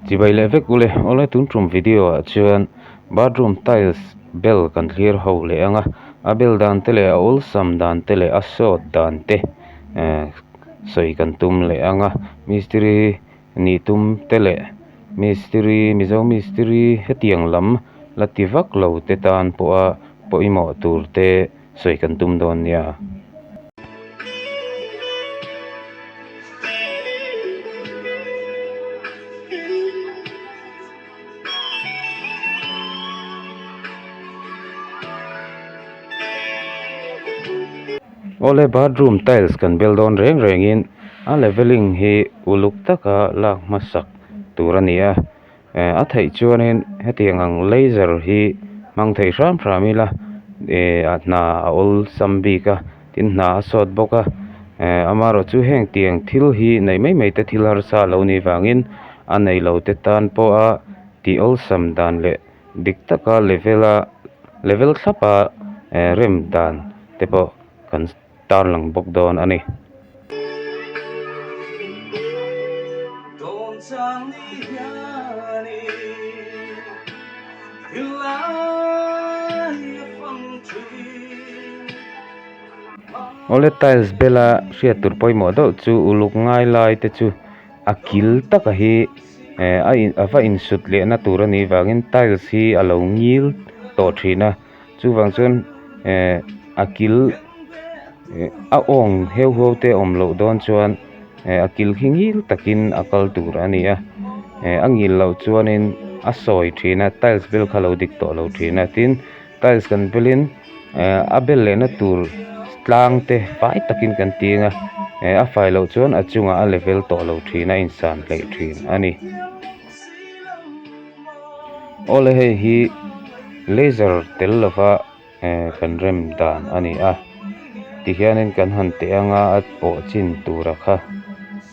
Chibai leh vek ule, awle tun tum video ah chuan bathroom tiles bel kan thlir ho leh ang a, a bel dan te leh a awlsam dan te leh a sawt dan te eh sawi kan tum leh ang a, mistiri nih tum te leh mistiri mizo mistiri hetiang lam la ti vak lo te tan pawha pawimawh tur te sawi kan tum dawn nia. Awle bathroom tiles kan bel dawn reng rengin a leveling hi uluk taka lak hmasak tur a ni a eh a theih chuanin hetiang ang laser hi hmang thei hram hram ila eh a hna a awlsam bik a tin hna a sawt bawk a eh amaherawhchu heng tiang thil hi neih mai mai te thil harsa a lo nih vangin a nei lo te tan pawha tih awlsam dan leh dik taka level a level thlap a eh rem dan te pawh kan tarlang bawk dawn a ni. Awle tiles bela hriat tur pawimawh deuh chu uluk ngai lai te chu a kil taka hi eh a in a va insut lehna tur a nih vangin tiles hi a lo ngil tawh thin a. Chuvang chuan eh a kil eh a awng heu huau te awm loh dawn chuan eh a kil khi ngil takin a kal tur a ni a eh a ngil loh chuanin a sawi thin a tiles bel kha a lo dik tawh lo thin a tin tiles kan belin eh a bel lehna tur tlang te fai takin kan ting a eh a fai loh chuan a chungah a level tawh lo thin a insan hleih thin a ni. Awle hei hi laser tel lova eh kan rem dan a ni a tihianin kan han teh anga a pawh chin tura kha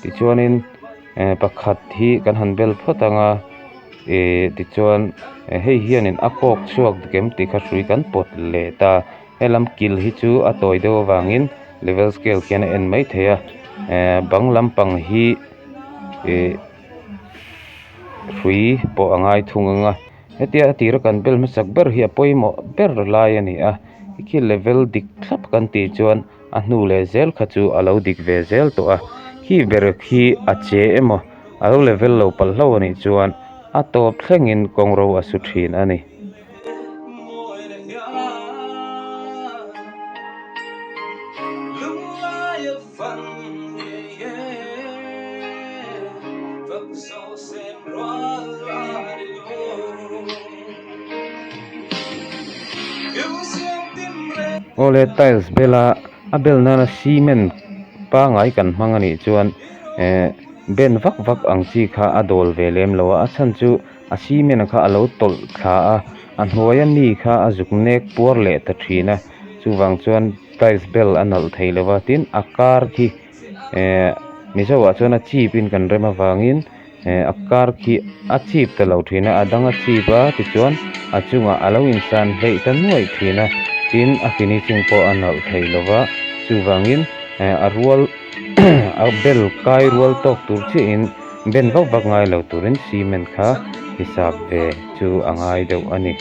tichuanin eh pakhat hi kan han bel phawt anga ih tichuan hei hianin a kawk chhuak dik em tih kha hrui kan pawt leh ta helam kil hi chu a tawi deuh avangin level scale khian a en mai thei a eh bang lampang hi ih. Hrui pawh a ngai thung ang a hetia a tira kan bel hmasak ber hi a pawimawh ber lai a ni a khi level dik thlap kan tih chuan a hnu leh zel kha chu a lo dik ve zel tawh a khi ber khi a che emaw a lo level lo palh hlauh a nih chuan a tawp thlengin kawng ro a su thin a ni. Awle tiles bela a bel nana cement pangai kan hmang a nih chuan eh ben vak vak ang chi kha a dawl ve lem lo a a chhan chu a cement kha a lo tawlh thla a a hnuaia mi kha a zuk nek puar leh ta thin a chuvang chuan tiles bel a nalh thei lo va tin a kar khi eh mizo ah chuan a chip in kan rem avangin eh a kar khi a chip ta lo thin a a dang a chip a tichuan a chungah a lo insan hleih ta nuaih thin a tin a finishing pawh a nalh thei lo va chuvangin eh a rual a bel kai rual tawk tur chiahin ben vak vak ngai lo turin cement kha hisap ve chu a ngai deuh a ni.